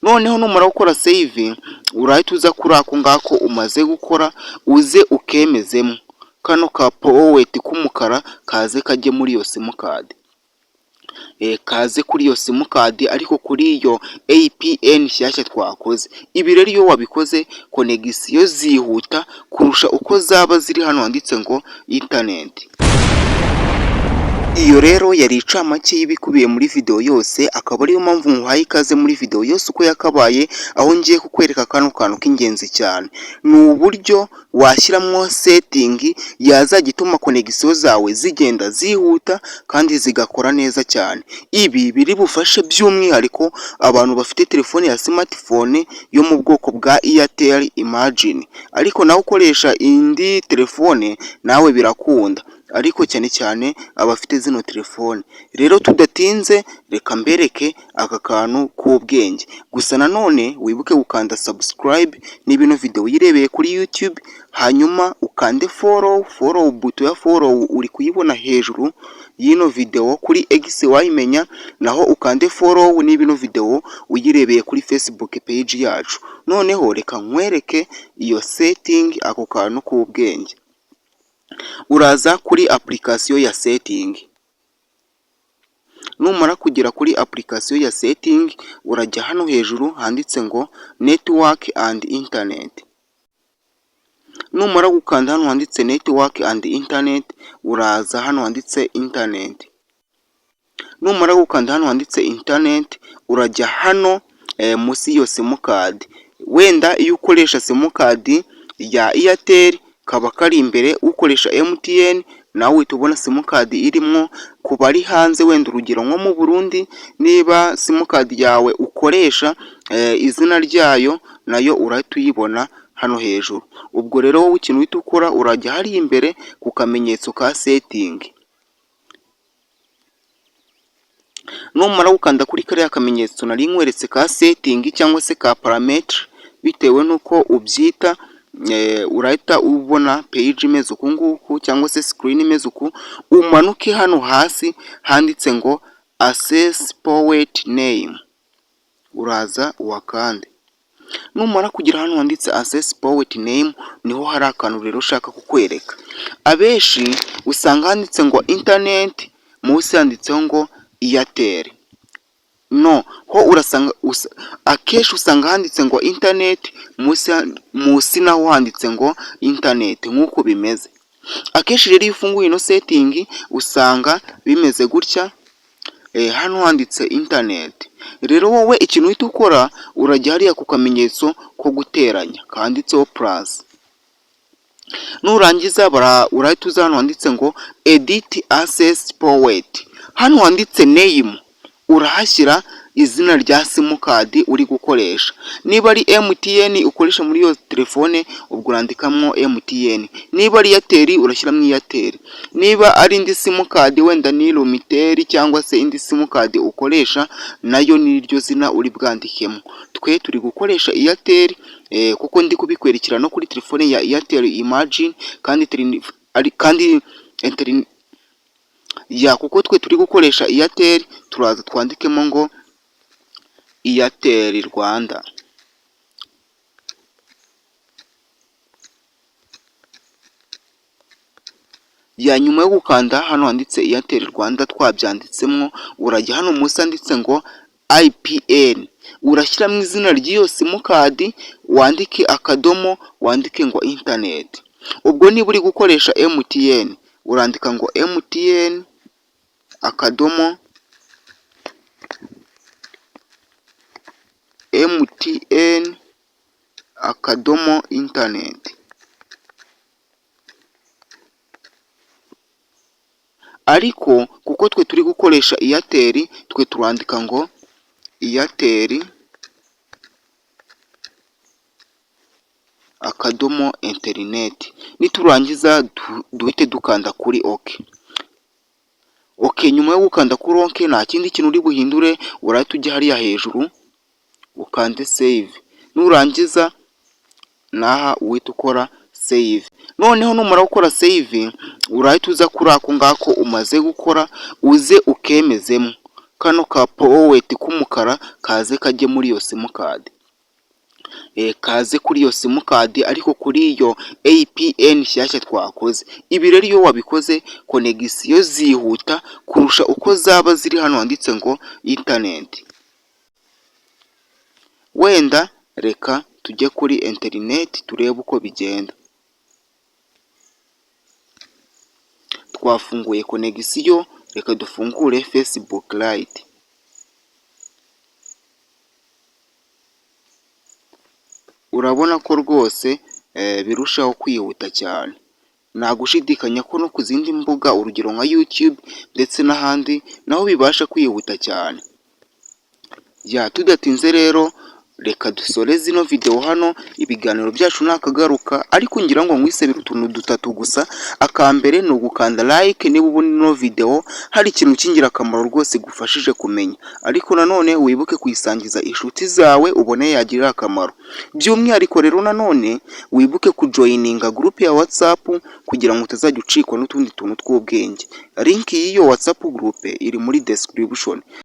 Noneho numara gukora save, urahita uza kuri ako ngako umaze gukora, uze ukemezemo kano ka POWET k'umukara, kaze kajye muri iyo simukadi, kaze kuri iyo simukadi, ariko kuri iyo APN nshyashya twakoze. Ibi rero iyo wabikoze, connexion zihuta kurusha uko zaba ziri hano handitse ngo internet. Iyo rero yari incamake y'ibikubiye muri video yose, akaba ariyo mpamvu nkuhaye ikaze muri video yose uko yakabaye, aho ngiye kukwereka kano kantu k'ingenzi cyane. Ni uburyo washyiramo setting yazajya ituma connexion zawe zigenda zihuta kandi zigakora neza cyane. Ibi biri bufashe by'umwihariko abantu bafite telefone ya smartphone yo mu bwoko bwa Airtel Imagine, ariko nawe ukoresha indi telefone nawe birakunda, ariko cyane cyane abafite zino telefone. Rero tudatinze, reka mbereke aka kantu k'ubwenge. Gusa nanone wibuke gukanda subscribe niba ino video uyirebeye kuri YouTube, hanyuma ukande follow. Follow, button ya follow uri kuyibona hejuru y'ino video kuri X wayimenya, naho ukande follow niba ino video uyirebeye kuri Facebook page yacu. Noneho reka nkwereke iyo setting, ako kantu k'ubwenge. Uraza kuri application ya setting. Numara kugera kuri application ya setting, urajya hano hejuru handitse ngo network and internet. Numara gukanda hano handitse network and internet, uraza hano handitse internet. Numara gukanda hano handitse internet, urajya hano munsi y'iyo simukadi. Wenda iyo ukoresha simukadi ya Airtel kaba kari imbere, ukoresha MTN nawe uhita ubona simukadi irimwo. Ku bari hanze, wenda urugero nko mu Burundi, niba simukadi yawe ukoresha izina ryayo, nayo urahita uyibona hano hejuru. Ubwo rero wowe ikintu uhita ukora, urajya hariya imbere ku kamenyetso ka setting. Numara gukanda kuri kariya kamenyetso nari nkweretse ka setting cyangwa se ka paramètre, bitewe n'uko ubyita, urahita ubona page imeze uku nguku cyangwa se screen imeze uku. Umanuke hano hasi handitse ngo access POWET name, uraza uhakande. Numara kugera hano handitse access POWET name, niho hari akantu rero ushaka kukwereka. Abenshi usanga handitse ngo internet, munsi handitseho ngo Airtel. No ho urasanga akenshi usanga handitse ngo internet, munsi naho handitse ngo internet nk'uko bimeze. Akenshi rero iyo ufunguye ino setting usanga bimeze gutya, hano handitse internet. Rero wowe ikintu uhita ukora, urajya hariya ku kamenyetso ko guteranya kanditseho plus. Nurangiza urahita uza hano handitse ngo edit access POWET. Hano handitse name urahashyira izina rya simukadi uri gukoresha. Niba ari MTN ukoresha muri iyo telefone, ubwo urandikamo MTN. Niba ari Airtel urashyiramo Airtel. Niba ari indi simukadi, wenda ni Lumitel cyangwa se indi simukadi ukoresha, nayo niryo zina uri bwandikemo. Twe turi gukoresha Airtel kuko ndi kubikwerekera no kuri telefone ya Airtel Imagine, kandi ya kuko twe turi gukoresha Airtel, turaza twandikemo ngo Airtel Rwanda. Ya nyuma yo gukanda hano handitse Airtel Rwanda twabyanditsemo, urajya hano munsi handitse ngo IPN, urashyiramo izina ry'iyo simukadi, wandike akadomo, wandike ngo internet. Ubwo niba uri gukoresha MTN urandika ngo MTN akadomo MTN akadomo internet. Ariko kuko twe turi gukoresha Airtel, twe turandika ngo Airtel akadomo internet. Niturangiza duhite dukanda kuri OK. OK, nyuma yo gukanda kuri OK nta kindi kintu uri buhindure, urahita ujya hariya hejuru ukande save. Nurangiza n'aha uhita ukora save. Noneho numara gukora save, urahita uza kuri ako ngako umaze gukora, uze ukemezemo. Kano ka POWET k'umukara kaze kajye muri iyo simukadi, kaze kuri iyo simukadi, ariko kuri iyo APN nshyashya twakoze. Ibi rero iyo wabikoze, connexion zihuta kurusha uko zaba ziri hano handitse ngo internet. Wenda reka tujye kuri interineti turebe uko bigenda. Twafunguye connexion, reka dufungure Facebook Lite. Urabona ko rwose birushaho kwihuta cyane. Nta gushidikanya ko no ku zindi mbuga, urugero nka YouTube ndetse n'ahandi, naho bibasha kwihuta cyane. Ya, tudatinze rero, reka dusoreze ino videwo hano. Ibiganiro byacu nakagaruka, ariko ngira ngo nkwisabire utuntu dutatu gusa. Akambere ni ugukanda like niba ubona ino videwo hari ikintu cy'ingirakamaro rwose igufashije kumenya, ariko nanone wibuke kuyisangiza inshuti zawe ubone yagirira akamaro. By'umwihariko rero nanone wibuke kujoininga group ya WhatsApp kugira ngo utazajya ucikwa n'utundi tuntu tw'ubwenge. Link y'iyo WhatsApp group iri muri description.